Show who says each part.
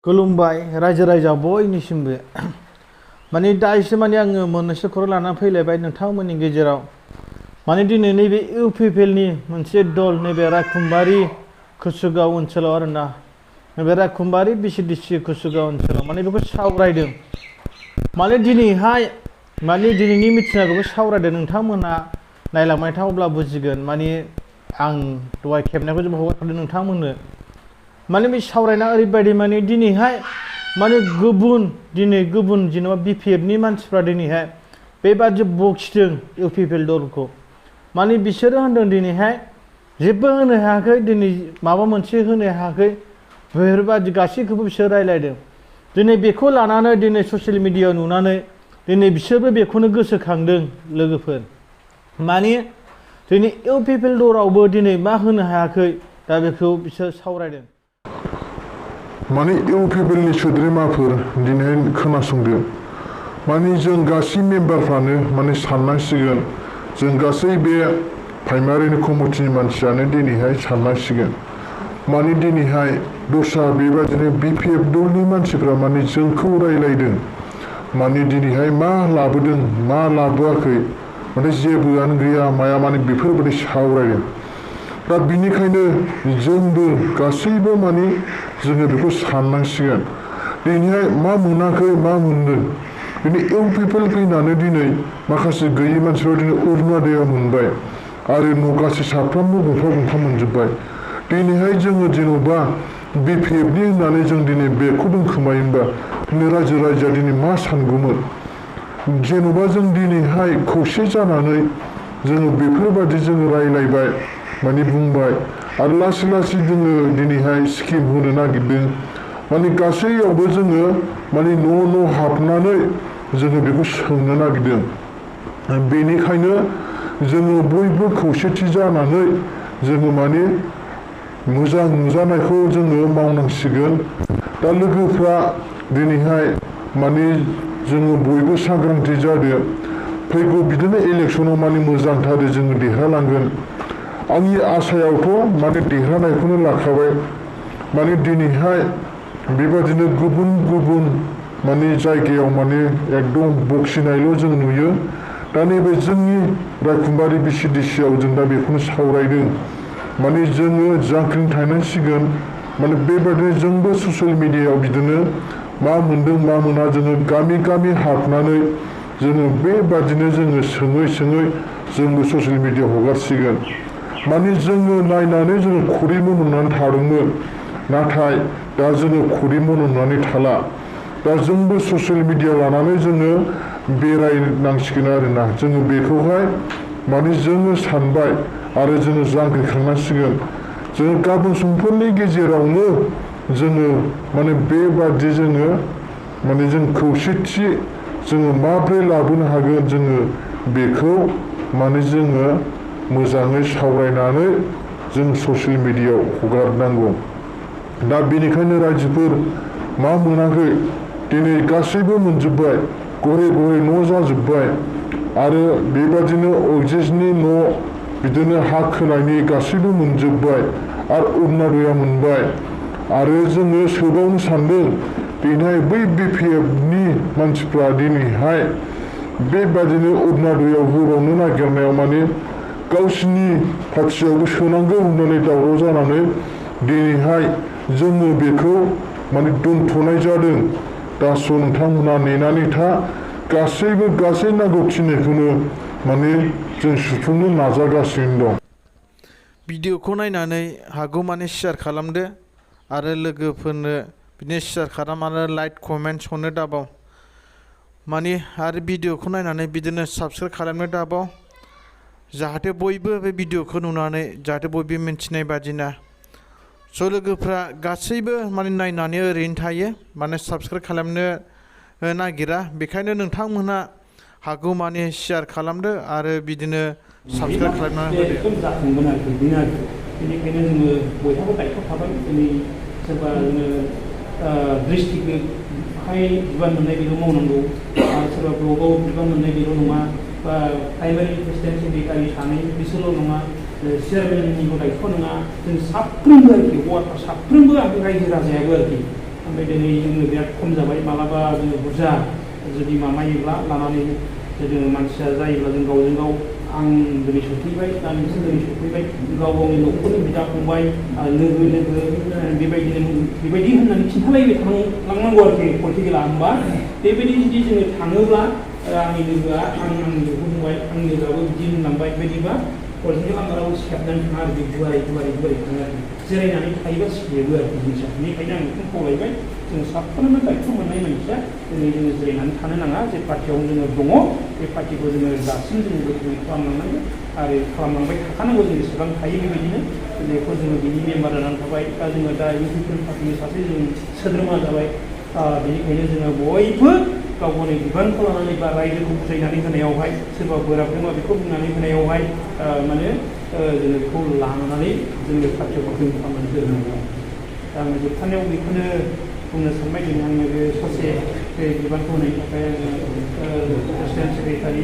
Speaker 1: खुलुमबाय रायजो राजा बयनिसिमबो माने दाइसो माने आङो मोननैसो खौरां लानानै फैलायबाय नोंथांमोननि गेजेराव माने दिनै नैबे इउपिपिएलनि मोनसे दल नैबे रायखुम्बारि कोchugaon ओनसोलाव आरोना नैबे रायखुम्बारि बिसिडिसि कोchugaon ओनसोलाव माने बेखौ सावरायदों माने दिनैहाय माने दिनैनि मिथिङा बेखौ सावरायदों नोंथांमोना नायलांबाय था अब्ला बुजिगोन माने आं दहाय खेबनायखौ जों हगारथ'दों नोंथांमोननो माने बे सावरायना ओरैबायदि माने दिनैहाय माने दिनै गुबुन जेनेबा बिपिएफनि मानसिफ्रा दिनैहाय बेबादि बखिदों इउपिपिएल दलखौ माने बिसोरो होनदों दिनैहाय जेबो होनो हायाखै दिनै माबा मोनसे होनो हायाखै बेफोरबादि गासैखौबो बिसोर रायलायदों दिनै बेखौ लानानै दिनै ससियेल मिडियायाव नुनानै दिनै बिसोरबो बेखौनो गोसोखांदों लोगोफोर माने दिनै इउपिपिएल दलावबो दिनै मा होनो हायाखै दा बेखौ बिसोर सावरायदों
Speaker 2: माने इउपिपिएलनि सोद्रोमाफोर दिनै खोनासंदो माने जों गासै मेम्बारफ्रानो माने साननांसिगोन जों गासै बे प्राइमारिनि कमिटिनि मानसियानो दिनैहाय साननांसिगोन माने दिनैहाय दस्रा बेबादिनो बिपिएफ दलनि मानसिफ्रा माने जोंखौ रायलायदों माने दिनैहाय मा लाबोदों मा लाबोआखै माने जेबोआनो गैया माया माने बेफोरबायदि सावरायदों दा बिनिखायनो जोंबो गासैबो माने जोङो बेखौ साननांसिगोन दिनैहाय मा मोनाखै मा मोनदों दिनै इउपिपिएल फैनानै दिनै माखासे गैयै मानसिफ्रा दिनै अरुण'दयाव मोनबाय आरो न' गासै साफ्रोमबो गंफा गंफा मोनजोब्बाय दिनैहाय जोङो जेन'बा बिपिएफनि होननानै जों दिनै बेखौ दोनखोमायोबा दिनै रायजो राजाया दिनै मा सानगौमोन जेन'बा जों दिनैहाय खौसे जानानै जोङो बेफोरबादि जोङो रायलायबाय माने बुंबाय आरो लासै लासै जोङो दिनैहाय स्किम होनो नागिरदों माने गासैयावबो जोङो माने न' हाबनानै जोङो बेखौ सोंनो नागिरदों बेनिखायनो जोङो बयबो खौसेथि जानानै जोङो माने मोजां नुजानायखौ जोङो मावनांसिगोन दा लोगोफ्रा दिनैहाय माने जोङो बयबो सांग्रांथि जादो फैगौ बिदिनो इलेक्सनाव माने मोजांथारै जोङो देरहालांगोन आंनि आसायावथ' माने देरहानायखौनो लाखाबाय माने दिनैहाय बेबादिनो गुबुन माने जायगायाव माने एकदम बखिनायल' जों नुयो दा नैबे जोंनि रायखुम्बारि बिसिडिसियाव जों दा बेखौनो सावरायदों माने जोङो जांख्रिं थानांसिगोन माने बेबादिनो जोंबो ससियेल मिडियायाव बिदिनो मा मोनदों मा मोना जोङो गामि हाबनानै जोङो बेबादिनो जोङो सोङै जोंबो ससियेल मिडियायाव हगारसिगोन माने जोङो नायनानै जोङो खरि मन'नानै थादोंमोन नाथाय दा जोङो खरि मन'नानै थाला दा जोंबो ससियेल मिडिया लानानै जोङो बेरायनांसिगोन आरोना जोङो बेखौहाय माने जोङो सानबाय आरो जोङो जांख्रिखांनांसिगोन जोङो गाबोन समफोरनि गेजेरावनो जोङो माने बेबादि जोङो माने जों खौसेथि जोङो माब्रै लाबोनो हागोन जोङो बेखौ माने जोङो मोजाङै सावरायनानै जों ससियेल मिडियायाव हगारनांगौ दा बेनिखायनो रायजोफोर मा मोनाखै दिनै गासैबो मोनजोब्बाय गरे न' जाजोब्बाय आरो बेबादिनो अक्सिजेननि न' बिदिनो हा खोनायनि गासैबो मोनजोब्बाय आरो अरुण'दया मोनबाय आरो जोङो सोबावनो सानदों दिनैहाय बै बिपिएफनि मानसिफ्रा दिनैहाय बेबादिनो अरुण'दयाव होबावनो नागिरनायाव माने गावसिनि पार्टियावबो सोनांगौ होननानै दावराव जानानै दिनैहाय जोङो बेखौ माने दोनथ'नाय जादों दा नोंथांमोना नेनानै था गासै नांगौखिनिखौनो माने जों सुफुंनो नाजागासिनो दं
Speaker 1: भिडिअखौ नायनानै हागौ माने शेयार खालामदो आरो लोगोफोरनो बिदिनो शेयार खालाम आरो लाइक कमेन्ट हरनो दाबाव माने आरो भिडिअखौ नायनानै बिदिनो साबस्क्राइब खालामनो दाबाव जाहाथे बयबो बे भिडिअखौ नुनानै जाहाथे बयबो मिन्थिनाय बादिना स' लोगोफ्रा गासैबो माने नायनानै ओरैनो थायो माने साबस्क्राइब खालामनो नागिरा बेखायनो नोंथांमोनहा हागौ माने शेयार खालामदो आरो बिदिनो साबस्क्राइब खालामनानै होदो
Speaker 3: जाफुंगोन आरो बेनिखायनो जोङो बयहाबो दायथ' थाबाय दिनै सोरबा जोङो डिस्ट्रिक्टहाय बिबान मोननाय बेल' मावनांगौ आरो सोरबा ब्लकआव बिबान मोननाय बेल' नङा बा प्राइमारि प्रेसिडेन्ट सेक्रेटारि सानै बिसोरल' नङा चेयारमेननिबो दायथ' नङा जों साफ्रोमबो आरोखि हौवाफ्रा साफ्रोमबो रायजो राजायाबो आरोखि ओमफ्राय दिनै जोङो बिराद खम जाबाय मालाबा जोङो बुरजा जुदि माबायोब्ला लानानै जोङो मानसिया जायोब्ला जों गावजों गाव आं दिनै सफैबाय दा नोंसोर दिनै सफैबाय गाव गावनि न'खरनि बिदा फंबाय लोगो बेबायदि होननानै खिन्थालायबाय थांलांनांगौ आरोखि पलिटिकेला होमबा बेबायदि जुदि जोङो थाङोब्ला आंनि लोगोआ आंनि लोगोखौ बुंबाय आंनि लोगोआबो बिदि होनलांबाय बेबायदिबा पलिटिकेल आन्दाराव सिखाबनानै थाङा आरो गुवारै थाङो आरो जिरायनानै थायोबा सियोबो आरो जिनिसा बेनिखायनो आं बेखौनो खावलायबाय जों साफ्रोमबो दायथ' मोननाय मानसिया दिनै जोङो जिरायनानै थानो नाङा जे पार्टियाव जोङो दङ बे पार्टिखौ जोङो दासिम जोङो गोख्रों खालामलांनांगौ आरो खालामलांबाय थाखानांगौ जों जेसेबां हायो बेबायदिनो बेखौ जोङो बिनि मेम्बार जानानै थाबाय दा जोङो दा इउपिपिएल पार्टिनि सासे जों सोद्रोमा जाबाय बेनिखायनो जोङो बयबो गाव गावनि बिबानखौ लानानै बा रायजोखौ बुजायनानै होनायावहाय सोरबा बोराबदोंबा बेखौ बुंनानै होनायावहाय माने जोङो बेखौ लानानै जोंनि पार्टियाव गोख्रों खालामनानै दोननांगौ दा आङो जोबथारनायाव बेखौनो बुंनो सानबाय दिनै आङो बे ससे बे बिबानखौ होनायनि थाखाय आङो प्रेसिडेन्ट सेक्रेटारि